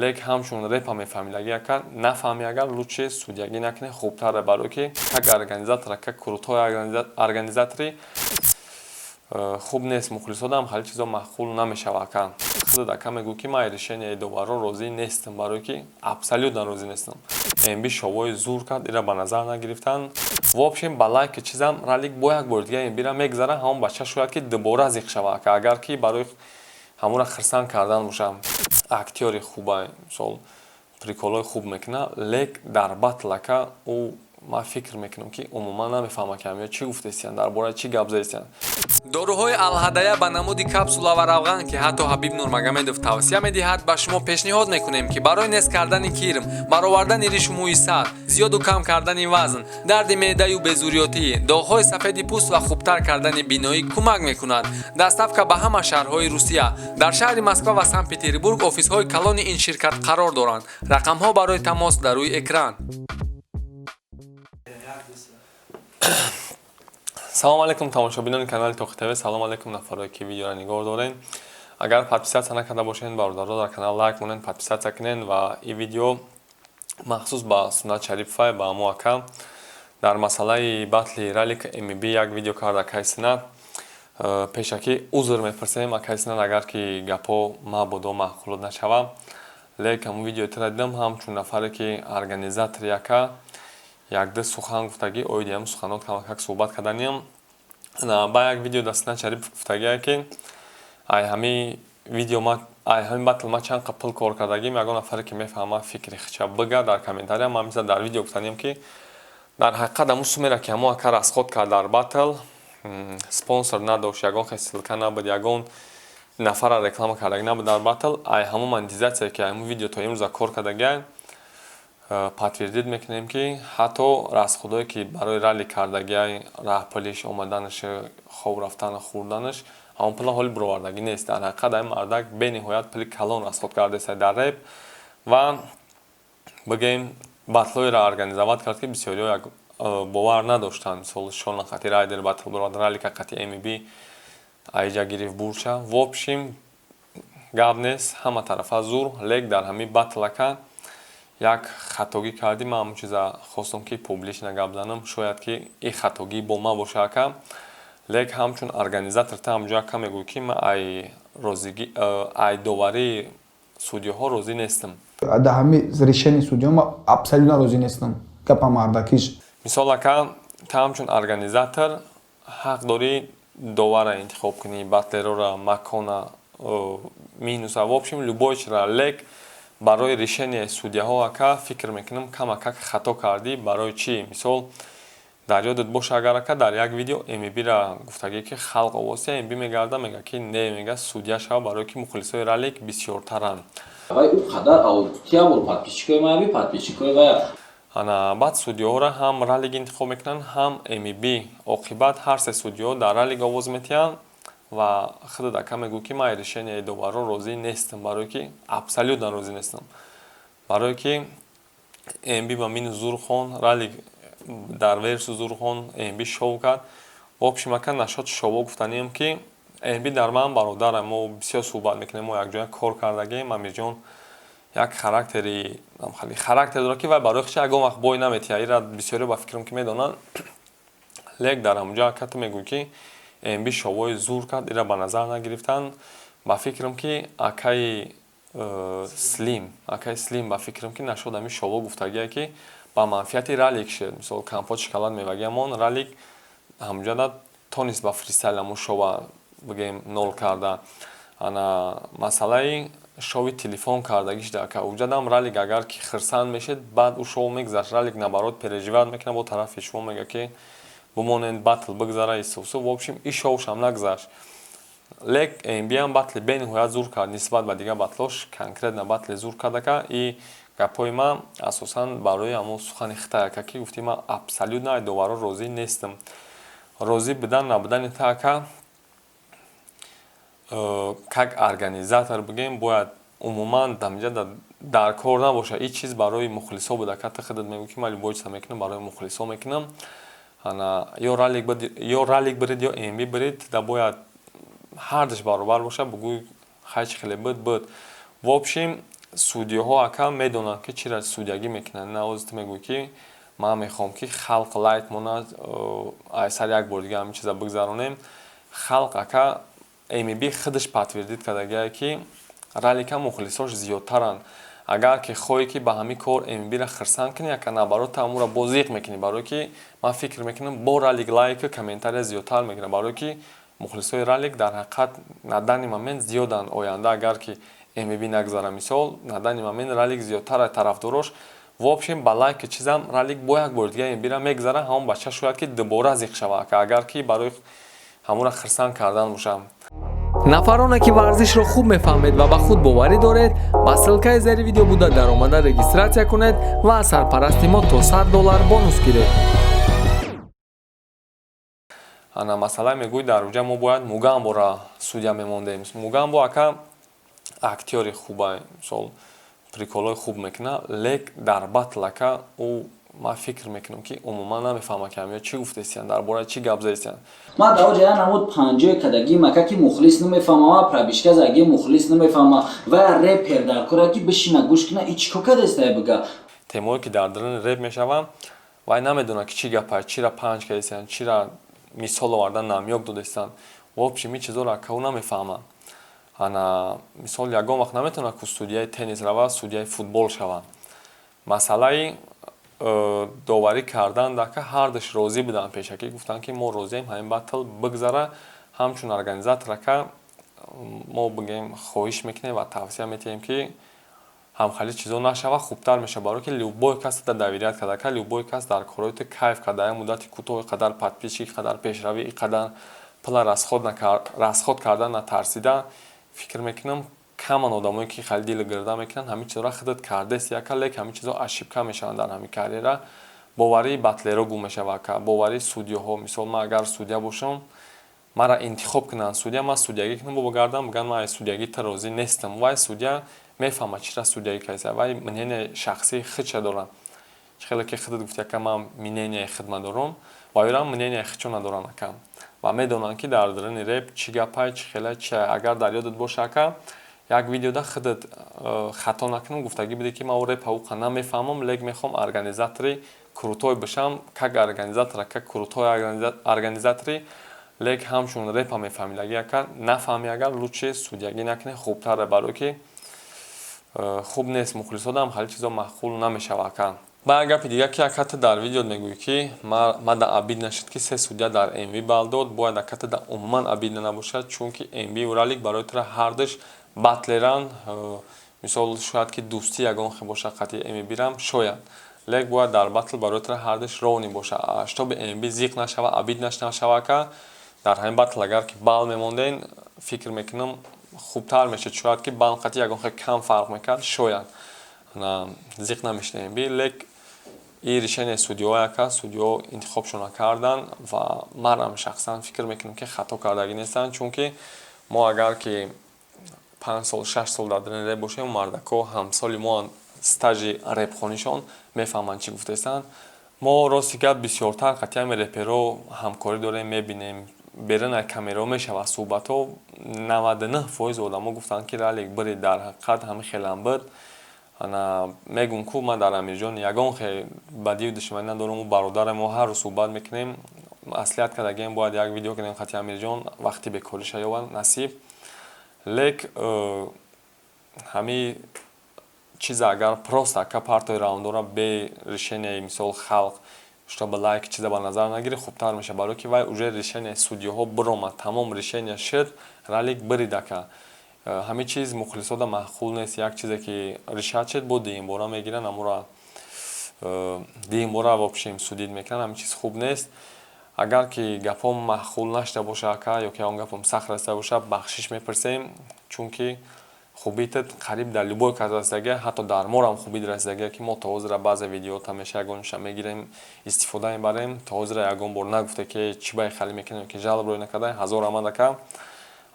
Лек ҳамчун репа мефаҳмидаги, ака, нафаҳми, агар лучше судьягӣ накунӣ, хубтаре, барое ки как организатор, ака, крутой организатори хуб нест, мухлисодам хеле чизо маъқул намешава, ака. Худат, ака, мегӯ, ки ман решенияи доварро розӣ нестам, барое ки абсолютно розӣ нестам. МБ шовои зур кард, ира ба назар нагирифтанд. В общем, ба лайки чизам Ралик бо як бори дига МБра мегзара, ҳамон бача шояд ки дубора зиқ шава, ака, агар ки барои ҳамонро хирсанд кардан боша. Актёри хуба, мисол, приколҳои хуб мекунад, лек дар батл, ака, ӯ ман фикр мекунам, ки умуман намефаҳмад, ки ҳамиё чӣ гуфтаистиянд, дар бораи чӣ гап заистиянд. Доруҳои Алҳадая ба намуди капсула ва равған, ки ҳатто Ҳабиб Нурмагомедов тавсия медиҳад, ба шумо пешниҳод мекунем, ки барои нест кардани кирм, баровардани ришу мӯи сар, зиёду кам кардани вазн, дарди меъдаю безурётӣ, доғҳои сафеди пӯст ва хубтар кардани биноӣ кӯмак мекунад. Доставка ба ҳама шаҳрҳои Русия. Дар шаҳри Москва ва Санкт Петербург офисҳои калони ин ширкат қарор доранд. Рақамҳо барои тамос дар рӯи экран. Салом алейкум, тамошобинони канали Тоқи ТВ. Салом алейкум, нафарое ки видеоро нигоҳ дорен. Агар подписаться накарда бошед, бародаро, дар канал лайк монед, подписаться кунед. Ва ин видео махсус ба Суннат Шарипова, ба амо ака. Дар масъалаи батли Ралик МБ як видео кард акаи Суннат. Пешакӣ узр мепурсем, акаи Суннат, агар ки гапҳо мабодо маъқулот нашава. Лек ҳамун видеои тира дидам, ҳамчун нафаре ки организатори, ака, якду сухан гуфтагӣ, оиди ҳамн суханот камакак суҳбат карданиям. Ба як видео дар Суннат Шарипов гуфтагие, ки ай ҳами видео ма, ай ҳамин батл ма чанд қа пул кор кардагим. Ягон нафаре ки мефаҳма, фикри хича бига дар комментария. Ман мисал дар видео гуфтаниям, ки дар ҳақиқат ҳамун суммеро, ки ҳамон ака расход кард дар батл, спонсор надошт, ягон хел ссылка набуд, ягон нафарра реклама кардагӣ набуд дар батл. Ай ҳамун монетизатсия, ки ҳамун видео то имрӯза кор кардагиа, подтвердить мекунем, ки ҳатто расходое ки барои Ралик кардагиай, раҳпулиш, омаданаш, хоб рафтану хӯрданаш, ҳамон пула ҳоли буровардагӣ нест. Дар ҳақиқат ҳамин мардак бениҳоят пули калон расход кардааст дар реп ва, бигӯем, батлҳоеро организовать кард, ки бисёриҳо як бовар надоштанд. Мисол, Шона қати Райдер батл бурад, Ралика қати МБ аиҷа гирифт бурча. В общем, гап нест, ҳама тарафа зур, лек дар ҳамин батл, ака, як хатогӣ кардӣ. Ман ҳамон чиза хостам, ки публично гап занам. Шояд ки ин хатогӣ бо ман боша, ака, лек ҳамчун организатор та ҳамҷо, ака, мегӯӣ, ки ман ай розигӣ, ай доварии судьяҳо розӣ нестам. Дар ҳами решении судьяҳо ман абсолютно розӣ нестам, гапа мардакиш. Мисол, ака, та ҳамчун организатор ҳақ дорӣ довара интихоб кунӣ, батлерора, макона, минуса, в общем, любой чира. Лек барои решение судьяҳо, ака, фикр мекунам, камакак хато кардӣ. Барои чӣ? Мисол, дар ёдат боша агар, ака, дар як видео МБра гуфтагӣ, ки халқ овозия МБ мегарда, мега, ки не, мега, судья шава, барое ки мухлисои Ралик бисёртаранд. Вай ӯ қадар аудитория бур, подписчикои маби, подписчикои вая. Ана баъд судьяҳоро ҳам Ралик интихоб мекунанд, ҳам МБ. Оқибат ҳар се судьяҳо дар Ралик овоз метиҳанд ва худат, ака, мегӯ, ки ман решенияи доварро розӣ нестам, барое ки абсолютно розӣ нестам, барое ки МБ ба минус зур хон, Ралик дар версу зур хон, МБ шоу кард. В общем, ака, нашод шово гуфтанием, ки МБ дар ман бародарам, мо бисёр суҳбат мекунем, мо якҷоя кор кардагем. Амирҷон як характери, характер дорад, ки вай барои худш ягон вақт бой наметиҳад. Ира бисёриҳо, ба фикрам, ки медонанд. Лек дар ҳамонҷо, ака, ту мегӯӣ, ки МБ шовои зур кард, ира ба назар нагирифтанд. Ба фикрам, ки акаи Слим, акаи Слим, ба фикрам, ки нашод ҳамин шово гуфтагие, ки ба манфиати Ралик шуд. Мисол, компот, шоколад мевагиамон, Ралик ҳамонҷода тонист ба фристайл ҳамун шова, бигӯем, нол карда. Ана масъалаи шови телефон кардагиш да, ака, уҷадам Ралик агар ки хирсанд мешед, баъд ӯ шоу мегузашт. Ралик, наоборот, переживать мекунад, бо тарафи шумо мега, ки бимонед, батл бигзара, исусу. В общем, и шоушам нагузашт. Лек МБам батли бениҳоят зур кард, нисбат ба дигар батлош конкретно батли зур кард, ака. И гапҳои ман асосан барои ҳамон сухани хитай, ака, ки гуфти ман абсолютно ай доварҳо розӣ нестам. Розӣ будан набудани та, ака, как организатор, бигӯем, бояд умуман дамҷа дар кор набошад. Ин чиз барои мухлисҳо буд, ака. Ту худат мегӯӣ, ки ман любой чиза мекунам, барои мухлисҳо мекунам. Ана ё Ралик бирид, ё МБ бирид, да бояд ҳардуш баробар бошад. Бугӯй, хай, чи хеле буд, буд. В общем. Судьяҳо, ака, медонанд, ки чира судьягӣ мекунанд. На ози ту мегӯӣ, ки ман мехоҳам, ки халқ лайк монад, айсар як бор дига ҳамин чиза бигзаронем. Халқ, ака, МБ худаш подтвердить кардагие, ки Ралика мухлисош зиёдтаранд. Агар ки хоҳӣ, ки ба ҳамин кор МБра хирсанд кунӣ, ака, наоборот, ту ҳамуро боз зиқ мекунӣ, барое ки ман фикр мекунам, бо Ралик лайку комментария зиёдтар мекунад, барое ки мухлисои Ралик дар ҳақиқат на данный момент зиёданд. Оянда агар ки МБ нагзара, мисол, на данный момент Ралик зиёдтар тарафдорош. В общем, ба лайки чизам Ралик бо як бори дига МБра мегзара. Ҳамон бача шояд, ки дубора зиқ шава, ака, агар ки барои ҳамура хирсанд кардан бошам. Нафароне, ки варзишро хуб мефаҳмед ва ба худ боварӣ доред, ба ссылкаи зери видео буда даромада регистрация кунед ва аз сарпарасти мо то 100 доллар бонус гиред. Ана масъала мегӯй, дар уҷа мо бояд Мугамбора судья мемондем. Мугамбо, ака, актёри хуба, мисол, приколҳои хуб мекунад, лек дар батл, ака, ӯ ман фикр мекунам, ки умуман намефаҳмад, ки ҳамё чӣ гуфтаистиянд, дар бораи чӣ гап заистиянд. Ман дар оҷа намуд панҷои кадагӣ мака, ки мухлис намефаҳма, пробежка заги мухлис намефаҳма ва репер дар кора, ки бишина, гӯш кина, и чӣ кор кадастая бига. Темое, ки дар даруни реп мешаванд, вай намедонад, ки чӣ гапа, чира панҷ кардастиянд, чира мисол овардан, намёк додастиянд. В общем, ин чизоро, ака, ӯ намефаҳмад. Ана мисол, ягон вақт наметавонад, ку судьяи теннис рава, судьяи футбол шавад. Масъалаи доварӣ кардан, ака, ҳардуш розӣ буданд. Пешакӣ гуфтанд, ки мо розием, ҳамин батл бигзара. Ҳамчун организатор, ака, мо бигем, хоҳиш мекунем ва тавсия метиҳем, ки ҳамхали чизо нашава, хубтар мешавад, барое ки любой кас та доверять карда, ака, любой кас дар корҳои ту кайф карда, як муддати кӯтоҳи қадар подписчик, қадар пешравӣ, и қадар пула расход кардан натарсида. Фикр мекунам, каман одамое, ки хеле дили гирда мекунанд. Ҳамин чизоро худат кардест, яка, лек ҳамин чизо ошибка мешаванд дар ҳамин карьера. Боварии батлеро гум мешавад, ака, боварии судьяҳо. Мисол, ман агар судья бошам, мара интихоб кунанд судья, ман судьягӣ кунам, богардам, бигӯянд, ман аз судьягӣ та розӣ нестам. Вай судья мефаҳмад, чира судьягӣ кардест, вай мнение шахсии худша дорад. Чӣ хеле ки худат гуфти, ака, ман мнение худма дорам, ва ёрам мнение худшо надоранд, ака, ва медонанд, ки дар даруни реп чӣ гапай, чӣ хеле чи. Агар дар ёдат боша, ака, як видеода худат, хато накунам, гуфтагӣ будӣ, ки ман о репа уқа намефаҳмам, лек мехоҳам организатори крутой бошам. Как организатор, ака, крутой организатори, лек ҳамчун репа мефаҳмидагӣ, ака, нафаҳмӣ, агар лучше судьягӣ накунӣ, хубтаре, барое ки хуб нест, мухлисодам хеле чизо маъқул намешава, ака. Ба як гапи дига, ки, ака, ту дар видео мегӯӣ, ки мада обидно нашуд, ки се судья дар МВ бал дод. Бояд, ака, ту умуман обидно набошад, чунки МВ Ралик барои тура ҳардуш батлеран. Мисол, шояд, ки дӯстӣ ягон хел бошад қатъи МВрам, шояд, лек бояд дар батл барои тура ҳардуш ровный боша, чтобы МВ зиқ нашава, обидно нашава. Ака, дар ҳамин батл агар ки бал мемонден, фикр мекунам, хубтар мешуд. Шояд, ки бал қатъи ягон хел кам фарқ мекард, шояд зиқ намешудем МВ, лек и решение судьяҳо, ака, судьяҳо интихобшона карданд ва манам шахсан фикр мекунам, ки хато кардагӣ нестанд, чунки мо агар ки 5 сол, 6 сол дар даруни реп бошем, мардакҳо ҳамсоли мо, стажи репхонишон, мефаҳманд, чӣ гуфтаистанд. Мо, рости гап, бисёртар қатъи ҳами реперо ҳамкорӣ дорем, мебинем, берун аз камераҳо мешавад суҳбатҳо. 99% одамо гуфтанд, ки Ралик бирид, дар ҳақиқат ҳамин хелам буд. Ана мегӯм, ку ман дар Амирҷон ягон хел бадию душманӣ надорам, ӯ бародарам, мо ҳар рӯз суҳбат мекунем. Аслият кардагием, бояд як видео кунем қатъи Амирҷон, вақти бекориша ёбад, насиб. Лек ҳамин чиза агар просто, ака, партои раундора бе решенияи, мисол, халқ, чтобы лайк чиза ба назар нагирӣ, хубтар мешавад, барое ки вай уже решение судьяҳо биромад, тамом решение шуд, Ралик бирид, ака. Ҳамин чиз мухлисода маъқул нест. Як чизе, ки решать шуд, бо дуюмбора мегиранд, амура дуюмбора, в общем, судить мекунанд. Ҳамин чиз хуб нест. Агар ки гапҳо маъқул нашуда боша, ака, ё ки он гапам сахт расида боша, бахшиш мепурсем, чунки хубитат қариб дар любой кас расидагия, ҳатто дар морам хубит расидагия, ки мо то ҳозира баъзе видеота меша, ягонша мегирем, истифода мебарем. То ҳозира ягон бор нагуфте, ки чӣ баи халӣ мекунем, ки жалоб рӯй накарда. Ҳазор раҳмат, ака.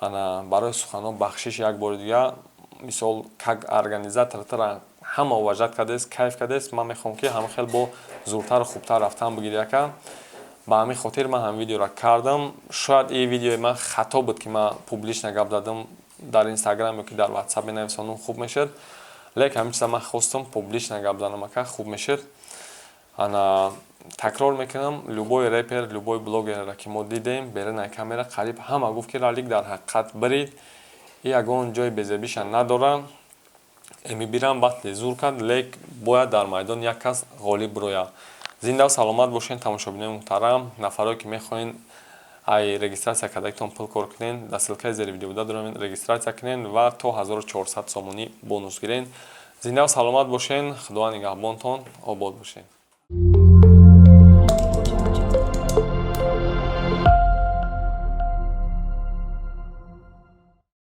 Ана барои суханҳо бахшиш як бори дига. Мисол, как организатор тара ҳама уважать кардааст, кайф кардааст. Ман мехоҳам, ки ҳама хел бо зудтару хубтар рафтан бигирӣ, ака. Ба ҳамин хотир ман ҳамин видеоро кардам. Шояд ин видеои ман хато буд, ки ман публично гап задам дар Инстаграм ё ки дар Ватсап менависонам, хуб мешуд. Лекин ҳамин чиза ман хостам публично гап занам, ака, хуб мешуд. Ана, такрор мекунам, любой репер, любой блогерро ки мо дидем берунаи камера, қариб ҳама гуфт, ки Ралик дар ҳақиқат бирид и ягон ҷои безебиша надорам. Эмибирам батли зур кард, лек бояд дар майдон як кас ғолиб бирояд. Зиндаву саломат бошед, тамошобинои муҳтарам. Нафарое ки мехоҳед ай регистрация кардагитон пул кор кунед, дар ссылкаи зери видео буда дорем, регистрация кунед ва то 1400 сомонӣ бонус гиред. Зиндаву саломат бошед, Худованд нигаҳбонтон, обод бошед.